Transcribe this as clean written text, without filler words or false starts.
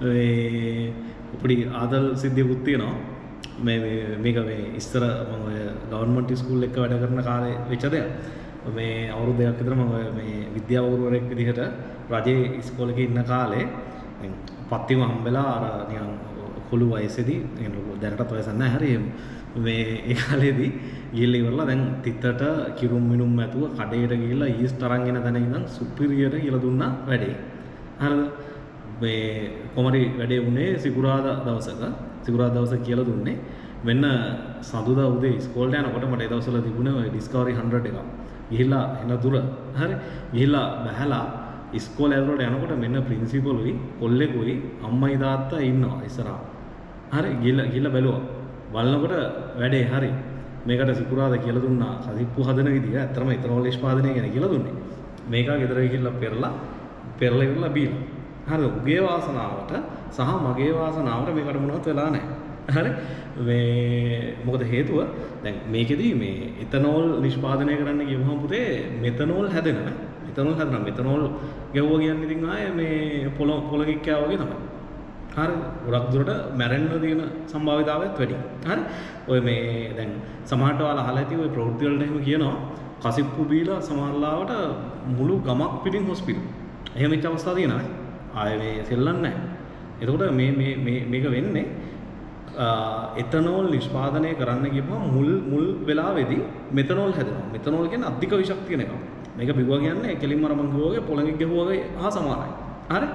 මේ පොඩි ආදල් සිද්ධියකුත් තියෙනවා. මේ මේ මේක මේ ඉස්සර මම ඔය ගවර්න්මන්ට් ස්කූල් එක වැඩ කරන කාලේ වෙච්ච දෙයක්. මේ අවුරුදු 2ක් විතර මම ඔය මේ විද්‍යාව ගුරුවරයෙක් විදිහට රජයේ ඉස්කෝලේක ඉන්න කාලේ දැන් පත්තිම හම්බෙලා අර නිකන් කොළු වයසේදී, දැනටත් වයසක් නැහැ හරි, මේ ඒ කාලේදී ගිහිල්ලා ඉවරලා දැන් තිතට කිරුම් මිනුම් ඇතුව කඩේට ගිහිල්ලා ඊස්ට් අරන් එන තැන ඉඳන් සුපිරියට කියලා දුන්නා වැඩේ. හරිද? මේ කොමරි වැඩේ වුණේ සිකුරාදා දවසක. සිකුරාදා දවසක කියලා දුන්නේ. මෙන්න සඳුදා උදේ ඉස්කෝලේට යනකොට මට ඒ දවස්වල තිබුණේ ඔය ඩිස්කවරි 100 එකක්. ගිහිල්ලා එන දුර හරි ගිහිල්ලා බැහැලා ඉස්කෝලේ ඇතුළට යනකොට මෙන්න ප්‍රින්සිපලුයි කොල්ලෙකුයි අම්මයි තාත්තයි ඉන්නවා ඉස්සරහා. හරි ගිහිල්ලා බැලුවා. බලනකොට වැඩේ හරි. මේකට සිකුරාදා කියලා දුන්නා කසිප්පු හදන විදිය. ඇත්තටම එතනෝල් නිෂ්පාදනය ගැන කියලා දුන්නේ. මේකා ගෙදර ගිහිල්ලා පෙරලා පෙරලා ඉවරලා බීලා. හරි, උගේ වාසනාවට සහ මගේ වාසනාවට මේකට මොනවත් වෙලා නැහැ. හරි, මේ මොකද හේතුව දැන් මේකෙදි මේ එතනෝල් නිෂ්පාදනය කරන්න ගියවහම පුතේ මෙතනෝල් හැදෙනවා. මෙතනෝල් හැදෙනවා. මෙතනෝල් ගැහුවා කියන්නේ ඉතින් ආයේ මේ පොළො පොළගෙක් කෑවා වගේ තමයි. හරි, ගොඩක් දුරට මැරෙන්න තියෙන සම්භාවිතාවයත් වැඩි. හරි, ඔය මේ දැන් සමහරට ඔයාලා අහලා ඇති ඔය ප්‍රවෘත්ති වලට එහෙම කියනවා කසිප්පු බීලා සමහර ලාවට මුළු ගමක් පිටින් හොස්පිටල්. එහෙම වෙච්ච අවස්ථා තියෙනවා. ආයේ මේ සෙල්ලම් නැහැ. එතකොට මේ මේ මේ මේක වෙන්නේ එතනෝල් නිෂ්පාදනය කරන්න ගියපුවම මුල් මුල් වෙලාවේදී මෙතනෝල් හැදෙනවා. මෙතනෝල් කියන්නේ අධික විෂක් තියෙන එකක්. මේක බිව්වා කියන්නේ කෙලින්ම අර මං කිව්වා වගේ පොළඟෙක් ගැහුවා වගේ හා සමානයි. හරි?